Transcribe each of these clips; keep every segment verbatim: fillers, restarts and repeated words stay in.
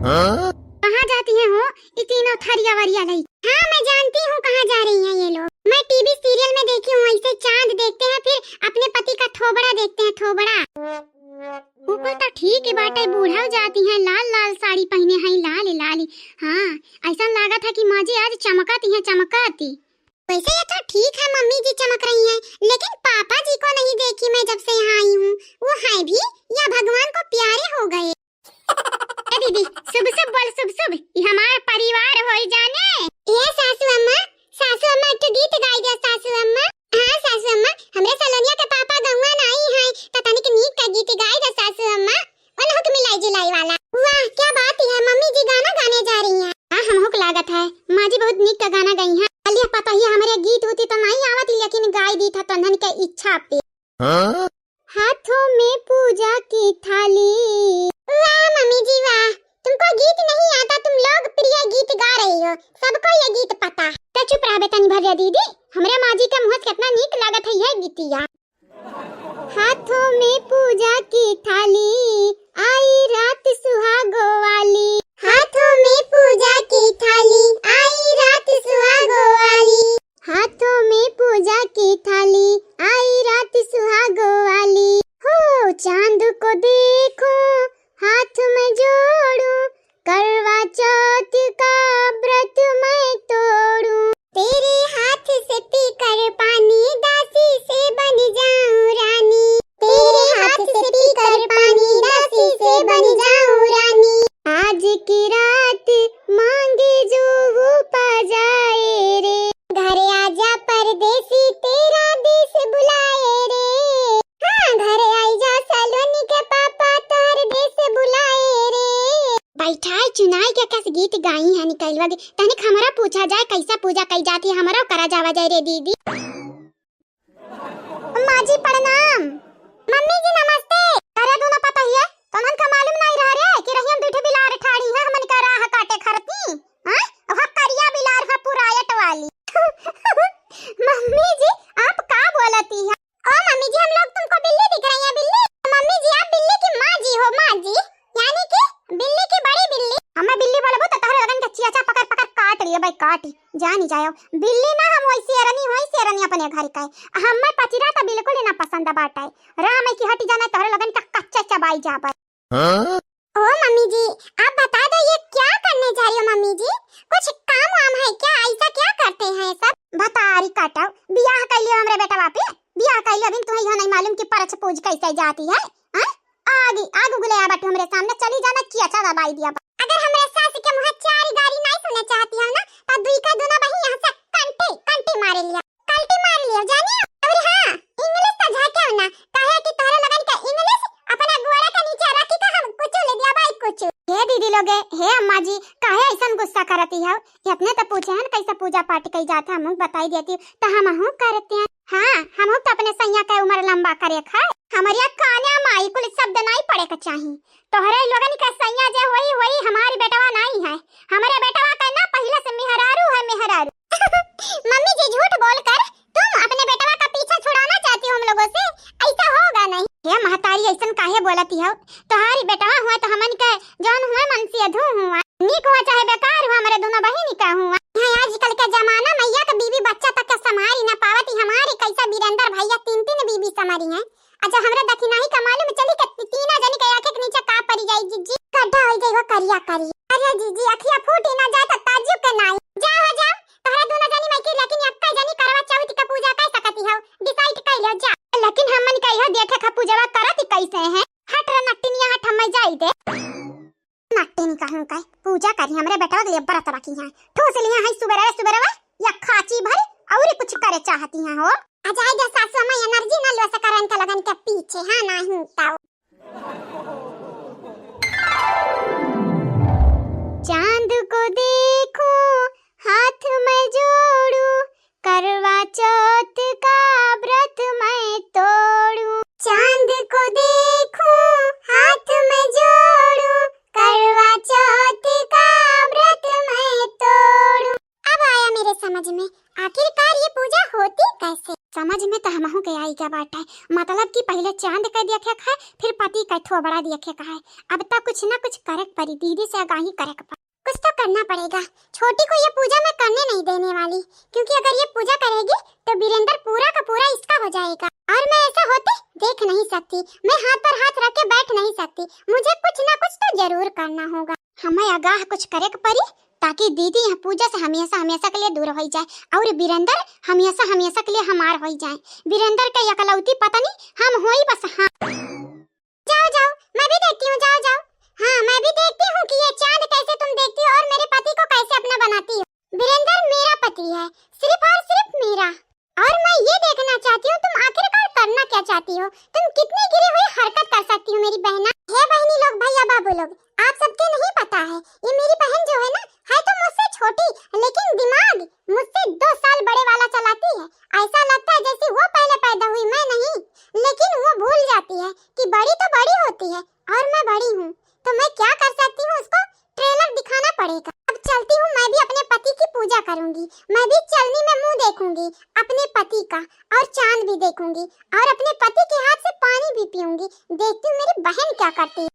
हाँ? कहाँ जाती हैं हो, ये तीनों थरिया वरिया लई? हाँ, मैं जानती हूँ कहाँ जा रही हैं ये लोग। मैं टीवी सीरियल में देखी हूँ, ऐसे चांद देखते हैं, फिर अपने पति का थोबड़ा देखते हैं, थोबड़ा। ऊपर तो ठीक ही बाटे, बूढ़ा जाती हैं, लाल लाल साड़ी पहने हैं, लाल लाल। हाँ, ऐसा लागत है कि माँ जी आज चमकती हैं, चमकती। वैसे ये तो ठीक है, मम्मी जी चमक रही हैं, लेकिन पापा जी को नहीं देखी मैं जब से यहाँ आई हूँ। वो हैं भी या भगवान को प्यारे हो गए? ए दीदी, शुभ शुभ बोल, शुभ शुभ, ये हमार परिवार होई जाने। ए सासू अम्मा, सासू अम्मा, एक ठो गीत गाई दे सासू अम्मा। हाँ सासू अम्मा, हमरे सलोनिया के पापा गौवा नाई हैं, त तनिक नीक का गीत गाई दे सासू अम्मा। उनहु के मिलाई जुलाई वाला। वाह, क्या बात है, मम्मी जी गाना गाने जा रही हैं। हाँ, हमहू के लागत है, माँ जी बहुत नीक का गाना गई हैं। अलिया पता ही हमरे गीत होती तो नहीं आवत, लेकिन गाई दी था तन्हन के इच्छा पे। हाँ? हाथों में पूजा की थाली। वाह मम्मी जी वाह, तुमको गीत नहीं आता, तुम लोकप्रिय गीत गा रही हो, सबको ये गीत पता। तो चुप रह बे तनी भर रे दीदी, हमरे माँ जी के मुँह से कितना नीक लागत है यह गीतिया। हाथों में पूजा की थाली, आई रात सुहागो वाली। हाथों में पूजा की थाली, आई रात सुहागो वाली। हाथों में पूजा की थाली, आई रात सुहागो वाली। हो चांद को देखो, हाथ में जोड़ूं, करवा चौथ का व्रत मैं तोड़ूं। तेरे हाथ से पीकर पानी, दासी से बन जाऊं रानी। तेरे हाथ से पीकर पानी, दासी से बन जाऊं रानी। आज की रात मांगे जो वो पा जाए रे। घर आजा परदेसी, तेरा देश बुलाए रे। हाँ, घर आई जा सलोनी के पापा, तोहर देश बुलाए रे। बैठाई चुनाई के कस गीत गाई है निकलवा दी। तनिक हमरा पूछा जाए कैसा पूजा कई जाती है, हमरा करा जावा जाए रे दीदी। माँ जी प्रणाम। मम्मी जी नमस्ते। अरे दोनों पता ही है, तोहन का मालूम नहीं रहा रे कि रहियन दूठे बिलार ठाड़ी है, हमन का राह काटे खरती। हाँ? वह करिया बिलार है पुरायट वाली। मम्मी जी, आप का बोलती है? ओ मम्मी जी, हम लोग तुमको बिल्ली दिख रही है, बिल्ली। मम्मी जी, आप बिल्ली की माँ जी हो, माँ जी, यानी कि बिल्ली की बड़ी बिल्ली। हमें बिल्ली बोलबो तो तोहरे लोगन के चियाचा पकड़ पकड़ काट लिए भाई, काटी जानी जायो। बिल्ली ना, हम वही शेरनी, वही शेरनी अपने घर का है। हमें पचिरा तो बिल्कुल ही ना पसंद बाटे। राम है कि हटी जाना, तोहरे लोगन का कच्चा चबाई जाबे। हाँ? ओ मम्मी जी, आप बता दो, ये क्या करने जा रही हो मम्मी जी? कुछ काम वाम है क्या? ऐसा क्या करते हैं सब? भतारी काटो, बियाह कर लियो हमरे बेटवा पे, बियाह कर लियो, अभी तुम्हें यह नहीं मालूम कि परछ पूज कैसे जाती है, हैं? आगे, आगे गुले आ बाटे हमरे सामने, चली जाना, चियाचा दबाई दिया बा। अगर हमरे सास के मुँह चार गारी नहीं सुने चाहती हो ना, तो दुई का दोनों बहिन यहाँ से कंटी, कंटी मारे लिया। कल्टी मार लियो, जानियो? अरे हाँ, इंग्लिश तो झांके हो ना, काहे कि तोहरे लोगन के इंग्लिश अपना गोड़ा के नीचे रखी का हम कुचो ले दिया भाई, कुचो। हे दीदी लोगे, हे अम्मा जी, काहे ऐसन गुस्सा करती हो? इतने तो पूछे हन, कैसे पूजा पाठ कई जात है, हमहू बताई देती, तो हमहू करते हैं। हाँ, हमहू तो अपने सैया का उम्र लंबा करे खाए। हमरिया कान्या माई कुल शब्द नहीं पड़े के चाही। तोहरे लोगन के सैया जे होई, होई, हमारी बेटवा नहीं है। हमरे बेटवा का ना पहले से मेहरारू है, मेहरारू। मम्मी जी, झूठ बोलकर तुम अपने बेटवा का पीछा छुड़ाना चाहती हो हम लोगों से, ऐसा होगा नहीं। हे महतारी, ऐसन काहे बोलती हो? तोहारी बेटवा हुआ तो हमन के जौन हुआ मन से अधू हुआ, नीक हुआ चाहे बेकार हुआ, हमरे दोनों बहिनी का हुआ। यहाँ आजकल के जमाना में एक बीबी बच्चा तक के संभारी ना पावत, हमारी कैसा वीरेंद्र भैया तीन तीन बीबी संभारी हैं। अच्छा, हमरा दखिनाही का मालूम चली कि ती-, तीना जनी के आँखें के नीचे का परी जाई, जिज्जी? गड्ढा होई जाई हो करिया करी। अरे जिज्जी, अखिया फूटी ना जाए तो ताज्जुब के नाई। जा हो जा, तोहरा दोनों जनी में की लेकिन एक्का जनी करवा चौथ का पूजा कर सकती हो, decide कर लो जा। लेकिन हमन का इहो देखे खा पूजवा करत कैसे हैं? हट रे नट्टिनिया हट, हमें जाई दे। नट्टिनी कहूँ का पूजा करी, हमरे बेटवा के लिए व्रत रखी हैं। ठूस लिया है सुबेरे सुबेरे या खाची भरी और कुछ करे चाहती हैं हो। आ जाए दे सासू अम्मा, energy ना लो सकरन के लगन के पीछे, हाँ नहीं तो। चांद को देखो, हाथ मैं जोड़ू, करवा चौथ का व्रत मैं तोड़ू। चांद को देखो, हाथ मैं जोड़ू, करवा चौथ का व्रत मैं तोड़ू। अब आया मेरे समझ में, आखिरकार ये पूजा होती कैसे? समझ में तो हमहू के आई समस्या बाटे। मतलब कि पहिले चांद के देखे के है, फिर पति के थोबड़ा देखे के है। अब तो कुछ ना कुछ करे के पड़ी, दीदी से आगाही करे के पड़ी। कुछ तो करना पड़ेगा। छोटी को ये पूजा मैं करने नहीं देने वाली, क्योंकि अगर ये पूजा करेगी तो वीरेंद्र पूरा का पूरा इसका हो जाएगा। और मैं ऐसा होते देख नहीं सकती, मैं हाथ पर हाथ रख के बैठ नहीं सकती, मुझे कुछ ना कुछ तो जरूर करना होगा। हमें आगाह कुछ करे के पड़ी, ताकि दीदी यह पूजा से हमेशा हमेशा के लिए दूर हो जाए और वीरेंद्र हमेशा हमेशा के लिए हमार हो जाए। वीरेंद्र के एकलौती पत्नी हम होई बस। हाँ, जाओ जाओ, मैं भी देखती हूँ, जाओ जाओ। हाँ, मैं भी देखती हूँ कि ये चांद कैसे तुम देखती हो और मेरे पति को कैसे अपना बनाती हो। वीरेंद्र मेरा पति है, सिर्फ और सिर्फ मेरा। और मैं ये देखना चाहती हूँ तुम आखिरकार करना क्या चाहती हो, तुम कितनी गिरी हुई हरकत कर सकती हो मेरी बहना। हे बहनी लोग, भैया बाबू लोग, आप सबके नहीं पता है, ये मेरी बहन जो है ना, है तो मुझसे छोटी, लेकिन दिमाग मुझसे दो साल बड़े वाला चलाती है। ऐसा लगता है जैसे वो पहले पैदा हुई, मैं नहीं। लेकिन वो भूल जाती है कि बड़ी तो बड़ी होती है और मैं बड़ी हूँ, तो मैं क्या कर सकती हूँ उसको ट्रेलर दिखाना पड़ेगा। अब चलती हूँ, मैं भी अपने पति की पूजा करूंगी, मैं भी चलनी में मुंह देखूंगी अपने पति का, और चांद भी देखूंगी और अपने पति के हाथ से पानी भी पीऊंगी। देखती हूँ मेरी बहन क्या करती है।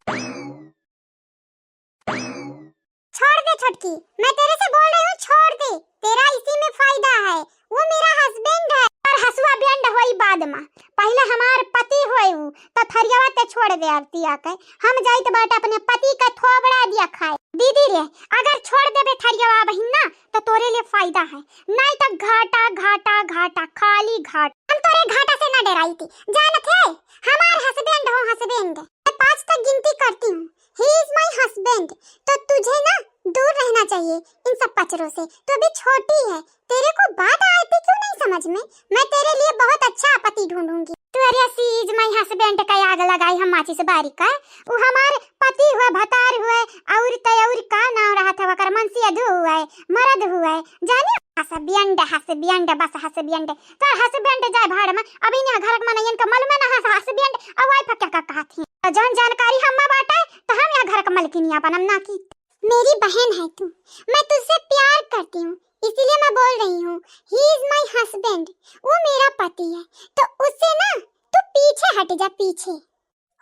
छोड़ दे छोटकी, मैं तेरे से बोल रही हूँ, छोड़ दे, तेरा इसी में फायदा है, वो मेरा हस्बैंड है। और हसुआ बैंड होई बाद में, पहले हमार पति होए उ, तो थरियावा ते छोड़ दे आरती आके। हम जाइत बाटे अपने पति का थोबड़ा दिया खाए। दीदी रे, अगर छोड़ देबे थरियावा बहिन ना, तो तोरे लिए फायदा है, नहीं तो घाटा, घाटा, घाटा, खाली घाटा। हम तोरे घाटा से ना डराई थी, जानत है, हमार हस्बैंड हो, हस्बैंड। मैं पाँच तक गिनती करती हूँ, he is my husband, तो तुझे ना दूर रहना चाहिए इन सब पचरों से। तू अभी छोटी है, तेरे को बात आती क्यों नहीं समझ में? मैं तेरे लिए बहुत अच्छा पति ढूंढूंगी। तू अरे she is my husband का आग लगाई हम माचिस बारी का, वो हमार पति हुए, भतार हुए, और तय और का नाम रहा था वकर, मनसियधु हुए, मर्द हुए, जाने? हस्बैंड, हस्बैंड, बस हस्बैंड। तो हस्बैंड जाए भाड़ में, अभी ना घर के मनइयन का मालूम है ना हस-, हस्बैंड, अब वाइफ क्या का कहत ही। तो जौन जानकारी हम्मा बाटे, तो हम यहाँ घर का मलकिनिया बनम ना की। मेरी बहन है तू, मैं तुझसे प्यार करती हूँ, इसीलिए मैं बोल रही हूँ, he is my husband, वो मेरा पति है, तो उससे ना तू पीछे हट जा, पीछे,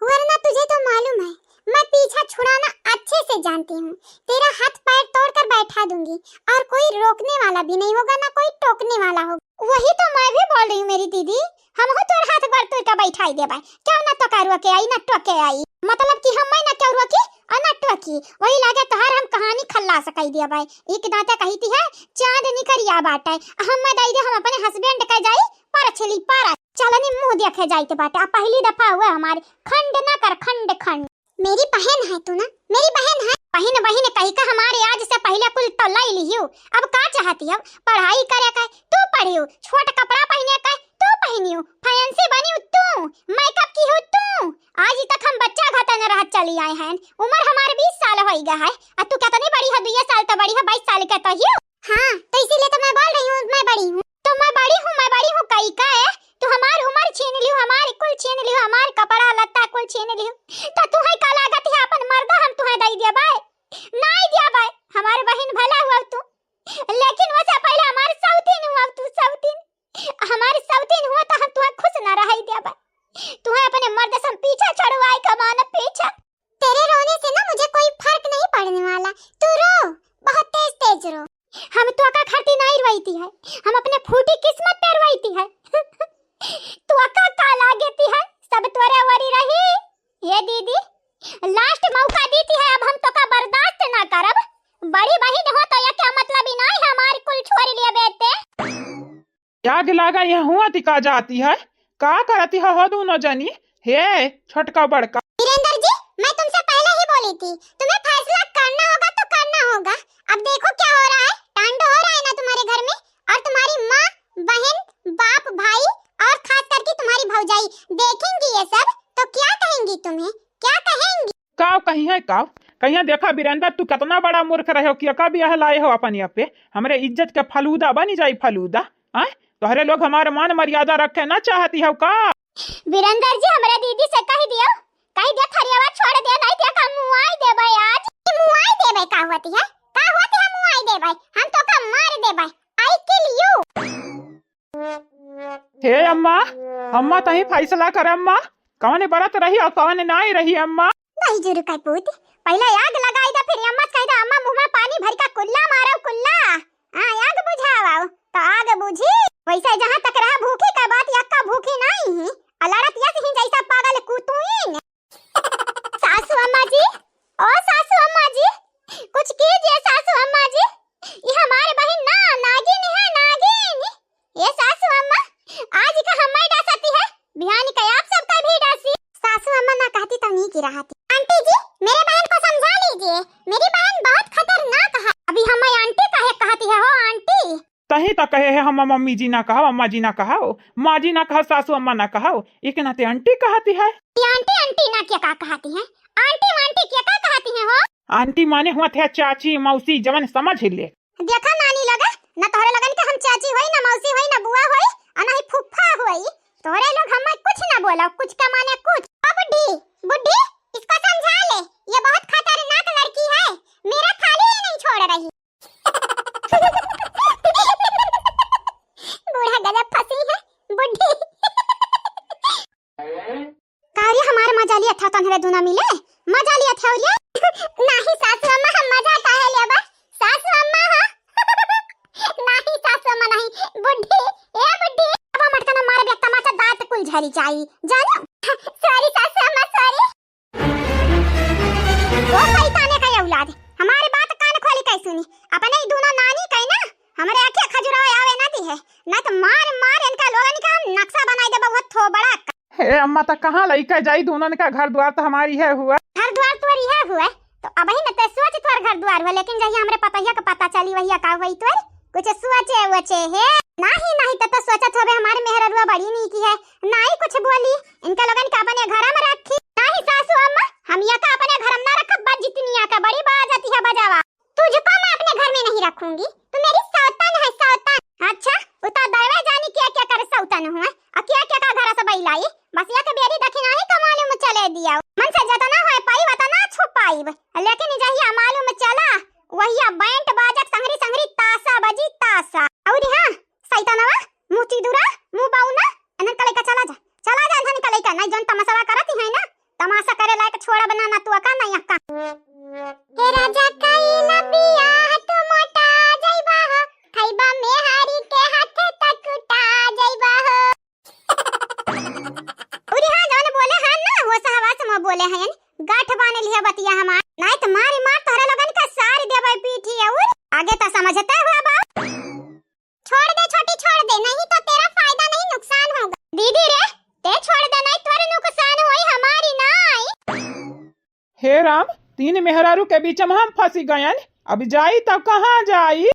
वरना तुझे तो मालूम है, मैं पीछा छुड़ाना अच्छे से जानती हूँ, तेरा हाथ पैर तोड़कर बैठा दूंगी और कोई रोकने वाला भी नहीं होगा, ना कोई टोकने वाला होगा। वही तो मैं भी बोल रही हूँ मेरी दीदी, हमहू तोर हाथ गोड़ तोड़ के बैठाई देबै। क्यों ना तोका रोके आई, ना टोके आई। मतलब कि हम ना क्यों रोकी और ना टोकी। वही लागे तोहार हम कहानी खल्लास कई देबै। एक दांते कही थी है, चांद निकरिया बाटे। हम मैं दई दे, हम अपने हस्बैंड के जाई परछली पर। चलनी मुंह देखे जाइत बाटे। आ पहली दफा हुआ हमारे। खंड ना कर, खंड, खंड। मेरी बहन है तू ना, मेरी बहन है। बहिन, बहिन कही का हमारे आज से पहले कुल तो लाई लियो। अब का चाहती हो? पढ़ाई करे का तू पढ़ियो, छोट कपड़ा पहने का तू पहनियो, फैंसी बनियो तू, मेकअप की हो तू। आज तक हम बच्चा घतन रहत चली आए हैं, उम्र हमारे बीस साल होई गा है, और तू कितनी बड़ी है? दुइये साल तो बड़ी है, बाईस साल के तो हियो। हाँ, तो इसीलिए तो मैं बोल रही हूँ, मैं बड़ी हूँ। तो मैं बड़ी हूँ, मैं बड़ी हूँ कही का है? तू हमार उमर छीन लियो, हमार कुल छीन लियो, हमार कपड़ा लत्ता कुल छीन लियो, तो तुहे का लागत है अपन मर्दा हम तुहे दई देबै? नाई देबै। हमार बहिन भला हुआ तू, लेकिन वसे पहले हमार सौतीन हुआ तू, सौतीन। हमार सौतीन हुआ तो हम तुहे खुश ना रही देबै। तुहे अपने मर्द से हम पीछा छुड़वाए का मानब पीछा। तेरे रोने से ना मुझे कोई फर्क नहीं पड़ने वाला। तू रो, बहुत तेज तेज रो। हम तोका खातिर नहीं रोईती है, हम अपने फूटी किस्मत पे रोईती है। तोका का लागेती है, सब तोरे वरी रही। ये दीदी, लास्ट मौका दीती है, अब हम तोका बर्दाश्त ना करब। बड़ी बहिन हो तो ये क्या मतलब ही नहीं है हमारी कुल छोरी लिए बेटे। आग लागा, यहाँ हुआ ती का जाती है, का करती है हो दोनों जनी? हे छोटका बड़का। वीरेंद्र जी, मैं तुमसे पहले ही बोली थी, तुम्हें फैसला करना होगा तो करना होगा। अब देखो क्या हो रहा है, कांड हो रहा है ना तुम्हारे घर में, और तुम्हारी माँ, बहन, बाप, भाई और खास करके तुम्हारी भौजाई देखेंगी ये सब, तो क्या कहेंगी तुम्हें, क्या कहेंगी? काव कहीं है काव? कहीं है, देखा वीरेंद्र, तू कितना बड़ा मूर्ख रहे हो कि एका बियाह लाए हो अपन यहाँ पे, हमरे इज्जत के फलूदा बनी जाई, फलूदा। आय, तोहरे लोग हमारे मान मर्यादा रखे ना चाहती हो का? वीरेंद्र जी, हमरे दीदी से कह दियो, कह दियो थरियावा छोड़ दे, नहीं तो का मुआई देबै आज। मुआई देबै का होती है? का होती है मुआई देबै? हम तोका मार देबै। I kill you। हे अम्मा, अम्मा, तही फैसला कर अम्मा, कौन बरत रही और कौन नाई रही अम्मा। नहीं जुरु का पूत, पहले आग लगाई दा, फिर अम्मा से कही दा, "अम्मा, मुँह में पानी भर का कुल्ला मारो, कुल्ला।" हाँ, आग बुझाओ, तो आग बुझी। वैसे जहाँ तक रहा भूखी का बात, यक्का भूखी नहीं ही, आ लड़त यस ही जैसा पागल कुतुइन। सासू अम्मा जी, ओ सासू अम्मा जी, कुछ कीजिए सासू अम्मा जी, ये हमारे बहिन ना नागिन है, नागिन। ये सासू अम्मा, आज का हमें डांसती है, बिहान का आप सबका भी डांसी। सासू अम्मा ना कहती तो नहीं की रहती। आंटी जी, मेरे बहन को समझा लीजिए, मेरी बहन बहुत खतरनाक है। अभी हमें आंटी काहे कहती है हो आंटी? तही तो कहे है हम मम्मी जी ना कहो, अम्मा जी ना कहो, माँ जी ना कहो, सासू अम्मा ना कहो, एक नाते आंटी कहती है। ये आंटी आंटी ना क्या का कहती है? आंटी वांटी क्या का कहती है हो? आंटी माने हुआ थे चाची मौसी, जवन समझ ले। देखा नानी लगा, ना तोहरे लगन के हम चाची होई, ना मौसी होई, ना बुआ होई, आ ना ही फुफ्फा होई। तोहरे लोग हमें कुछ ना बोला, कुछ का माने कुछ। ओ बुड्ढी, बुड्ढी, इसको समझा ले, ये बहुत खतरनाक लड़की है, मेरा थाली ही नहीं छोड़ रही। बूढ़ा गजब फंसी है, बुड्ढी। का रे, हमार मजा लिया था तन्हरे दूना मिले, मजा लिया था रे। नाही सासू अम्मा, हम मजा काहे लेबा? सासू अम्मा हो। नाही सासू अम्मा नहीं, बुड्ढी, ए बुड्ढी। अब हम अटकन मारे बे तमाचा, दांत कुल झरी जाई, जानो? सॉरी सासू अम्मा, सॉरी। ओ शैताने का औलाद, हमारे बात कान खोली के सुनी, अपने ही दूना नानी कही ना, हमरे आँखें खजुरावे आवे ना दी है, ना तो मार मार इनका लोगन का नक्शा बनाई देबा, बहुत थोबड़ा का। हे अम्मा, त कहाँ लइका जाई? दोनों का घर द्वार त हमारी है हुआ। घर द्वार तोरी है हुआ, तो अबही न ते सोच तोर घर द्वार हुआ, लेकिन जहिया हमरे पतहिया के पता चली, वहिया का हुई तोर कुछ सोचे वोचे है? नाही, नाही, त तो सोचत होबे हमारे मेहररुआ बड़ी नीकी है, नाही कुछ बोली, इनका लोगन का अपने घर में रखी। नाही सासू अम्मा, हम या का अपने घर में ना रखब, बस जितनी या का बड़ी बाजत है बजावा। तुझको मैं अपने घर में नहीं रखूंगी, तू मेरी सौतन है, सौतन। अच्छा, उता दैवे जानी क्या क्या कर सौतन हुए, आ क्या क्या का घर से बैलाई, बस एक बेरी दखिना ही का मालूम चले दिया। मन से जतना होए पाई, वतना छुपाइब, लेकिन जहिया मालूम चला, वहिया बैंड बाजत संगरी संगरी तासा बजी तासा। और हाँ, सैतानवा, मुँह चिदुरा, मुँह बाउना, इन्हन का लइका चला जा, चला जा इन्हन का लइका, नहीं जौन तमाशा करत ही है ना, तमाशा करे लायक छोड़ब ना, ना तू अका, ना अक्का। हे राजा कइला बियाह तू मोटा जइबा हो, खइबा मेहरी के हाथ त कुटा जइबा हो। उरी हाँ, जौन बोले हैं ना, होश हवास में बोले हैं, गांठ बांध लिया बतिया हमार, नहीं तो मारी मार तोहरे लोगन का सारी देबे पीठी और आगे तो समझते हुए बा। छोड़ दे छोटी, छोड़ दे, नहीं तो तेरा फायदा नहीं नुकसान होगा। दीदी रे, ते छोड़ दे, नहीं तोर नुकसान होई, हमारी नाई। हे राम, तीन मेहरारू के बीच में हम फंसी गयन, अब जाई तब कहाँ जाई?